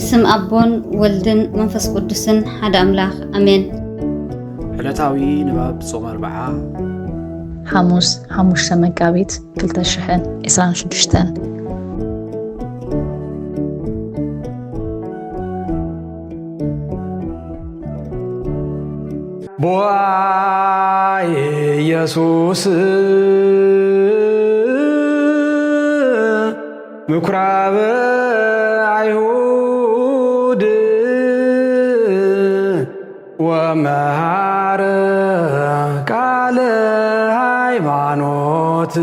ስም ኣቦን ወልድን መንፈስ ቅዱስን ሓደ ኣምላኽ ኣሜን። ዕለታዊ ንባብ ጾም ኣርብዓ። ሓሙስ ሓሙሽተ መጋቢት ክልተ ሽሕን ዕስራን ሽዱሽተን። ቦአ ኢየሱስ ምኩራብ ኣይሁድ ወመሃር ቃለ ሃይማኖት።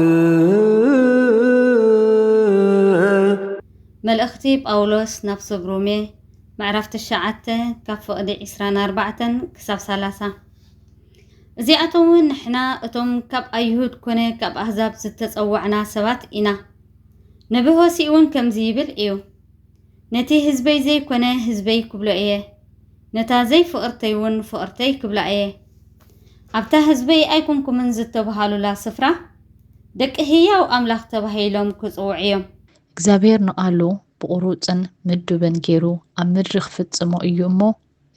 መልእኽቲ ጳውሎስ ናብ ሰብ ሮሜ ምዕራፍ ትሽዓተ ካብ ፍቕዲ ዕስራን ኣርባዕተን ክሳብ ሰላሳ። እዚኣቶም እውን ንሕና እቶም ካብ ኣይሁድ ኮነ ካብ ኣህዛብ ዝተጸዋዕና ሰባት ኢና። ነቢ ሆሴእ እውን ከምዚ ይብል እዩ፣ ነቲ ህዝበይ ዘይኮነ ህዝበይ ክብሎ እየ፣ ነታ ዘይፍቕርተይ እውን ፍቕርተይ ክብላ እየ። ኣብታ ህዝበይ ኣይኮንኩምን ዝተብሃሉላ ስፍራ ደቂ ህያው ኣምላኽ ተባሂሎም ክጽውዑ እዮም። እግዚኣብሔር ንቓሉ ብቑሩጽን ምዱብን ገይሩ ኣብ ምድሪ ክፍጽሞ እዩ እሞ።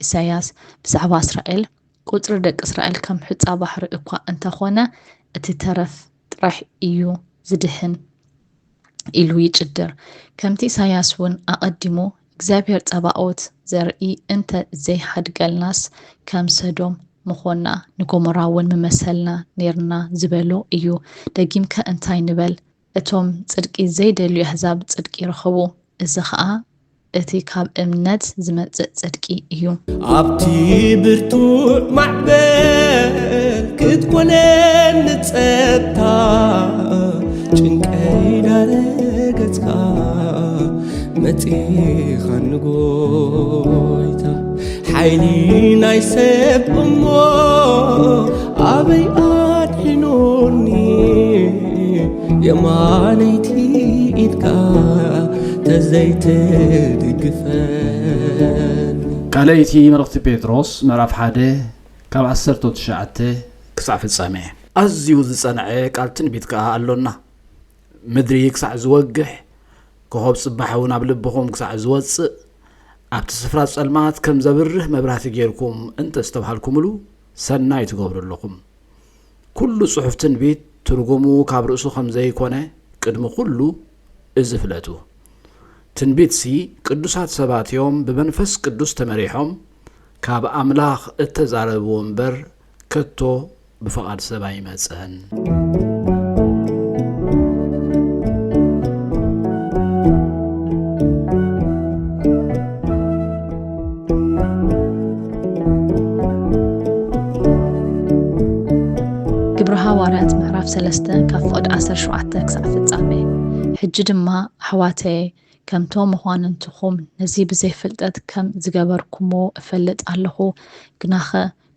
ኢሳይያስ ብዛዕባ እስራኤል ቁጽሪ ደቂ እስራኤል ከም ሑጻ ባሕሪ እኳ እንተኾነ እቲ ተረፍ ጥራሕ እዩ ዝድህን ኢሉ ይጭድር። ከምቲ ኢሳይያስ እውን ኣቐዲሙ እግዚኣብሔር ጸባኦት ዘርኢ እንተ ዘይሓድገልናስ ከም ሰዶም ምኾንና ንጎሞራ እውን ምመሰልና ኔርና ዝበሎ እዩ። ደጊምከ እንታይ ንበል? እቶም ጽድቂ ዘይደልዩ ኣህዛብ ጽድቂ ይረኽቡ። እዚ ኸኣ እቲ ካብ እምነት ዝመጽእ ጽድቂ እዩ። ኣብቲ ብርቱዕ ማዕበል ክትኮነኒ ጸጥታ ጭንቀይ ዳረገጽካ መጺኻ ንጎይታ ሓይሊ ናይ ሰብ እሞ ኣበይ ኣድሒኑኒ የማነይቲ ኢድካ ተዘይትድግፈን። ካልኣይቲ መልእኽቲ ጴጥሮስ ምዕራፍ ሓደ ካብ ዓሰርተ ትሽዓተ ክሳዕ ፍጻሜ። ኣዝዩ ዝጸንዐ ቃል ትንቢት ከኣ ኣሎና። ምድሪ ክሳዕ ዝወግሕ፣ ኮኾብ ጽባሕ እውን ኣብ ልብኹም ክሳዕ ዝወጽእ፣ ኣብቲ ስፍራ ጸልማት ከም ዘብርህ መብራህቲ ጌርኩም እንተ ዝተባህልኩምሉ፣ ሰናይ ትገብሩ ኣለኹም። ኩሉ ጽሑፍ ትንቢት ትርጉሙ ካብ ርእሱ ከም ዘይኮነ ቅድሚ ኩሉ እዚ ፍለጡ። ትንቢትሲ ቅዱሳት ሰባት እዮም ብመንፈስ ቅዱስ ተመሪሖም ካብ ኣምላኽ እተዛረብዎ እምበር ከቶ ብፍቓድ ሰብ ኣይመጸን። ግብሪ ሃዋርያት ምዕራፍ ሰለስተ ካብ ፍቕዲ ዓሰርተ ሸውዓተ ክሳዕ ፍጻሜ። ሕጂ ድማ ኣሕዋተየ፣ ከምቶም መኳንንትኹም ነዚ ብዘይ ፍልጠት ከም ዝገበርኩምዎ እፈልጥ ኣለኹ። ግናኸ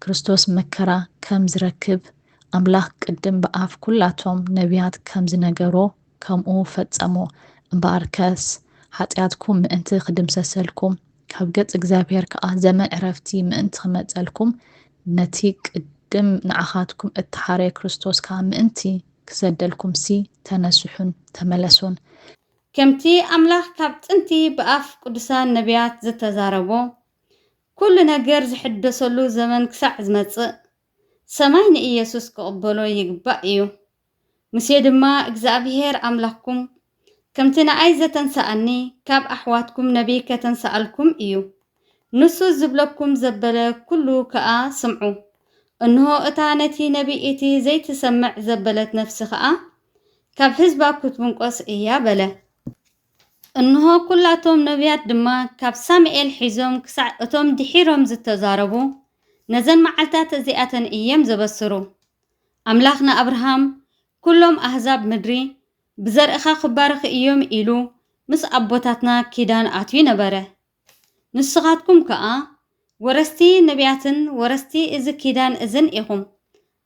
ክርስቶስ መከራ ከም ዝረክብ ኣምላኽ ቅድም ብኣፍ ኩላቶም ነቢያት ከም ዝነገሮ ከምኡ ፈጸሞ። እምበኣርከስ ሓጢኣትኩም ምእንቲ ክድምሰሰልኩም ካብ ገጽ እግዚኣብሔር ከኣ ዘመን ዕረፍቲ ምእንቲ ክመጸልኩም ነቲ ቅድም ንዓኻትኩም እተሓረየ ክርስቶስ ከኣ ምእንቲ ክሰደልኩምሲ ተነስሑን ተመለሱን። ከምቲ ኣምላኽ ካብ ጥንቲ ብኣፍ ቅዱሳን ነቢያት ዝተዛረቦ፣ ኩሉ ነገር ዝሕደሰሉ ዘመን ክሳዕ ዝመጽእ፣ ሰማይ ንኢየሱስ ክቕበሎ ይግባእ እዩ። ሙሴ ድማ፣ እግዚኣብሄር ኣምላኽኩም ከምቲ ንኣይ ዘተንስኣኒ ካብ ኣሕዋትኩም ነቢይ ከተንስኣልኩም እዩ። ንሱ ዝብለኩም ዘበለ ኩሉ ከኣ ስምዑ። እንሆ እታ ነቲ ነቢይ እቲ ዘይትሰምዕ ዘበለት ነፍሲ ኸኣ ካብ ህዝባ ክትብንቆስ እያ በለ። እንሆ ኩላቶም ነቢያት ድማ ካብ ሳሙኤል ሒዞም ክሳዕ እቶም ድሒሮም ዝተዛረቡ ነዘን መዓልታት እዚኣተን እየም ዘበስሩ። ኣምላኽ ንኣብርሃም፣ ኩሎም ኣህዛብ ምድሪ ብዘርእኻ ክባረኹ እዮም ኢሉ ምስ ኣቦታትና ኪዳን ኣትዩ ነበረ። ንስኻትኩም ከኣ ወረስቲ ነቢያትን ወረስቲ እዚ ኪዳን እዝን ኢኹም።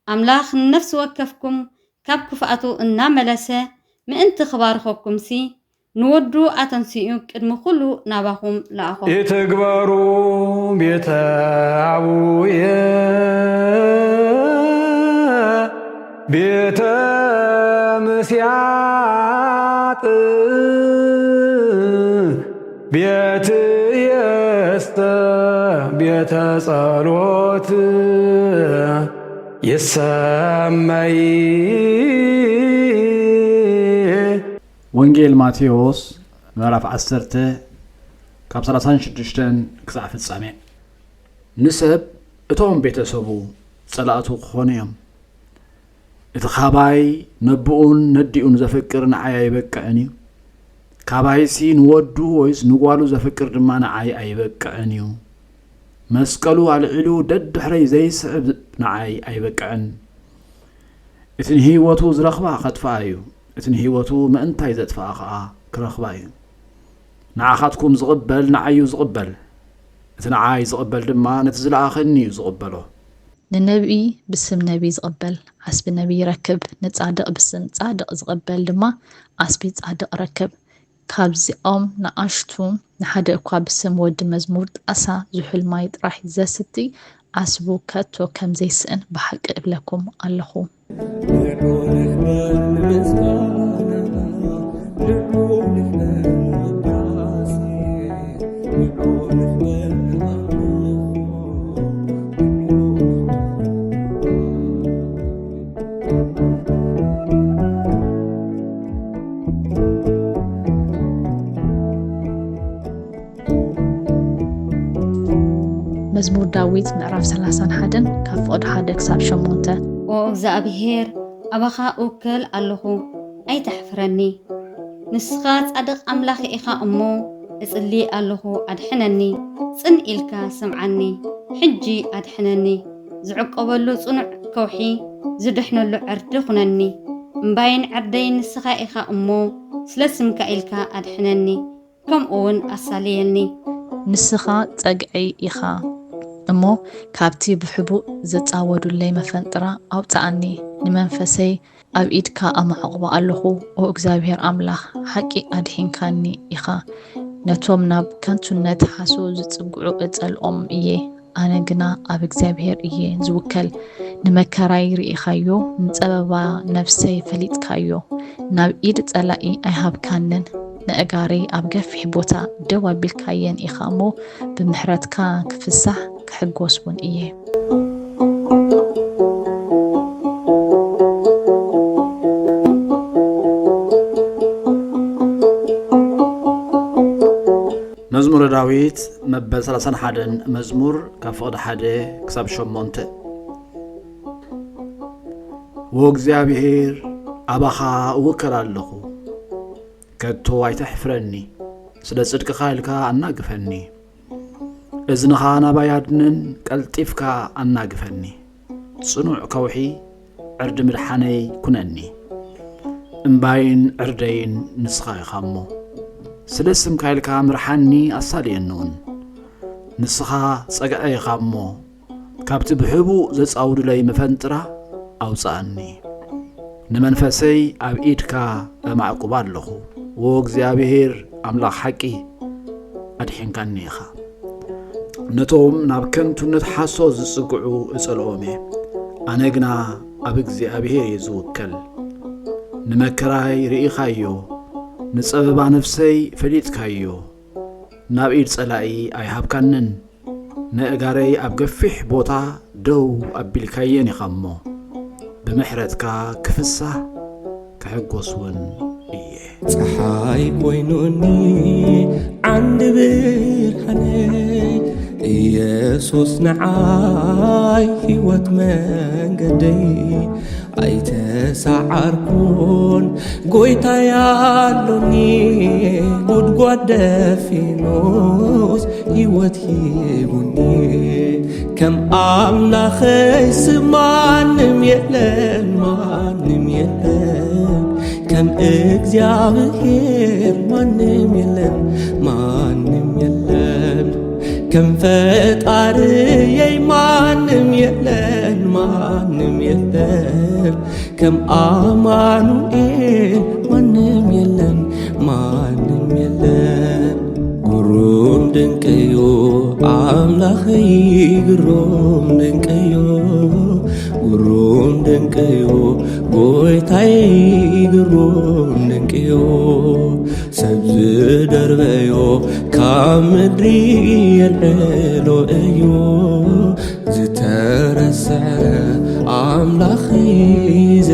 ኣምላኽ ንነፍሲ ወከፍኩም ካብ ክፍኣቱ እናመለሰ ምእንቲ ክባርኸኩምሲ ንወዱ ኣተንሲኡ ቅድሚ ኩሉ ናባኹም ለኣኾ። ይትግበሩ ቤተ ኣቡየ ቤተ ምስያጥ ቤትየስተ ቤተ ጸሎት ይሰመይ። ወንጌል ማቴዎስ ምዕራፍ ዓሰርተ ካብ ሰላሳን ሽዱሽተን ክሳዕ ፍጻሜ። ንሰብ እቶም ቤተሰቡ ጸላእቱ ክኾኑ እዮም። እቲ ካባይ ነብኡን ነዲኡን ዘፍቅር ንዓይ ኣይበቅዕን እዩ። ካባይሲ ንወዱ ወይስ ንጓሉ ዘፍቅር ድማ ንዓይ ኣይበቅዕን እዩ። መስቀሉ ኣልዒሉ ደድሕረይ ዘይስዕብ ንዓይ ኣይበቅዕን። እቲ ንህይወቱ ዝረኽባ ኸጥፍኣ እዩ፣ እቲ ንህይወቱ ምእንታይ ዘጥፍኣ ኸኣ ክረኽባ እዩ። ንዓኻትኩም ዝቕበል ንዓይ እዩ ዝቕበል፣ እቲ ንዓይ ዝቕበል ድማ ነቲ ዝለኣኸኒ እዩ ዝቕበሎ። ንነቢይ ብስም ነቢይ ዝቕበል ዓስቢ ነቢይ ይረክብ፣ ንጻድቕ ብስም ጻድቕ ዝቕበል ድማ ዓስቢ ጻድቕ ይረክብ። ካብዚኦም ንኣሽቱ ንሓደ እኳ ብስም ወዲ መዝሙር ጣሳ ዝሑል ማይ ጥራሕ ዘስቲ ዓስቡ ከቶ ከም ዘይስእን ብሓቂ እብለኩም ኣለኹ። መዝሙር ዳዊት ምዕራፍ ሰላሳን ሓደን ካብ ፍቕዲ ሓደ ክሳብ ሸሞንተ። ኦ እግዚኣብሔር፣ ኣባኻ እውከል ኣለኹ፣ ኣይተሕፍረኒ። ንስኻ ጻድቕ ኣምላኽ ኢኻ እሞ፣ እጽሊ ኣለኹ፣ ኣድሕነኒ። ጽን ኢልካ ስምዓኒ፣ ሕጂ ኣድሕነኒ። ዝዕቆበሉ ጽኑዕ ከውሒ፣ ዝድሕነሉ ዕርዲ ኩነኒ። እምባይን ዕርደይን ንስኻ ኢኻ እሞ፣ ስለ ስምካ ኢልካ ኣድሕነኒ፣ ከምኡ እውን ኣሳልየኒ። ንስኻ ጸግዐይ ኢኻ እሞ፣ ካብቲ ብሕቡእ ዘጻወዱለይ መፈንጥራ ኣውጽኣኒ። ንመንፈሰይ ኣብ ኢድካ ኣማዕቑባ ኣለኹ። ኦ እግዚኣብሔር ኣምላኽ፣ ሓቂ ኣድሒንካኒ ኢኻ። ነቶም ናብ ከንቱነት ሓሶ ዝጽግዑ እጸልኦም እየ። ኣነ ግና ኣብ እግዚኣብሔር እየ ዝውከል። ንመከራይ ርኢኻዮ፣ ንጸበባ ነፍሰይ ፈሊጥካዮ። ናብ ኢድ ጸላኢ ኣይሃብካንን፣ ነእጋረይ ኣብ ገፊሕ ቦታ ደው ኣቢልካየን ኢኻ እሞ፣ ብምሕረትካ ክፍሳሕ ክሕጎስ እውን እየ። መዝሙረ ዳዊት መበል ሰላሳን ሓደን መዝሙር ካብ ፍቕዲ ሓደ ክሳብ ሸሞንተ። ወእግዚኣብሔር፣ ኣባኻ እውከል ኣለኹ፣ ከቶ ኣይተሕፍረኒ፣ ስለ ጽድቅኻ ኢልካ ኣናግፈኒ። እዝንኻ ናባይ ኣድንን፣ ቀልጢፍካ ኣናግፈኒ። ጽኑዕ ከውሒ ዕርዲ ምድሓነይ ኩነኒ። እምባይን ዕርደይን ንስኻ ኢኻ እሞ፣ ስለ ስምካ ኢልካ ምርሓኒ ኣሳልየኒ እውን። ንስኻ ጸግዐ ኢኻ እሞ፣ ካብቲ ብሕቡእ ዘጻውዱለይ መፈንጥራ ኣውጽኣኒ። ንመንፈሰይ ኣብ ኢድካ ኣማዕቁባ ኣለኹ። ዎ እግዚኣብሔር ኣምላኽ ሓቂ፣ ኣድሒንካኒ ኢኻ። ነቶም ናብ ከንቱነት ሓሶት ዝጽግዑ እጸልኦም እየ። ኣነ ግና ኣብ እግዚኣብሔር እየ ዝውከል። ንመከራይ ርኢኻዮ፣ ንጸበባ ነፍሰይ ፈሊጥካዮ። ናብ ኢድ ጸላኢ ኣይሃብካንን። ነእጋረይ ኣብ ገፊሕ ቦታ ደው ኣቢልካየን ኢኻ እሞ፣ ብምሕረትካ ክፍሳህ ክሕጎስ እውን እየ። ጸሓይ ኮይኑኒ ዓንዲ ብርሃነይ፣ ኢየሱስ ንዓይ ህይወት መንገደይ። ኣይተሳዓርኩን ጎይታይ ኣሎኒ፣ ጉድጓድ ደፊኑስ ህይወት ሂቡኒ። ከም ኣምላኸይስ ማንም የለን፣ ማንም የለን። ከም እግዚኣብሔር ማንም የለን፣ ማንም የለን። ከም ፈጣሪየይ ማንም የለን፣ ማንም የለን። ከም ኣማኑኤል ማንም የለን፣ ማንም የለን። ግሩም ድንቅዩ ኣምላኸይ፣ ግሩም ድንቅዩ፣ ግሩም ድንቅዩ ጎይታይ፣ ግሩም ድንቅዩ። ዝደርበዮ ካብ ምድሪ የልዕሎ እዩ። ዝተረስዐ ኣምላኽ እዩ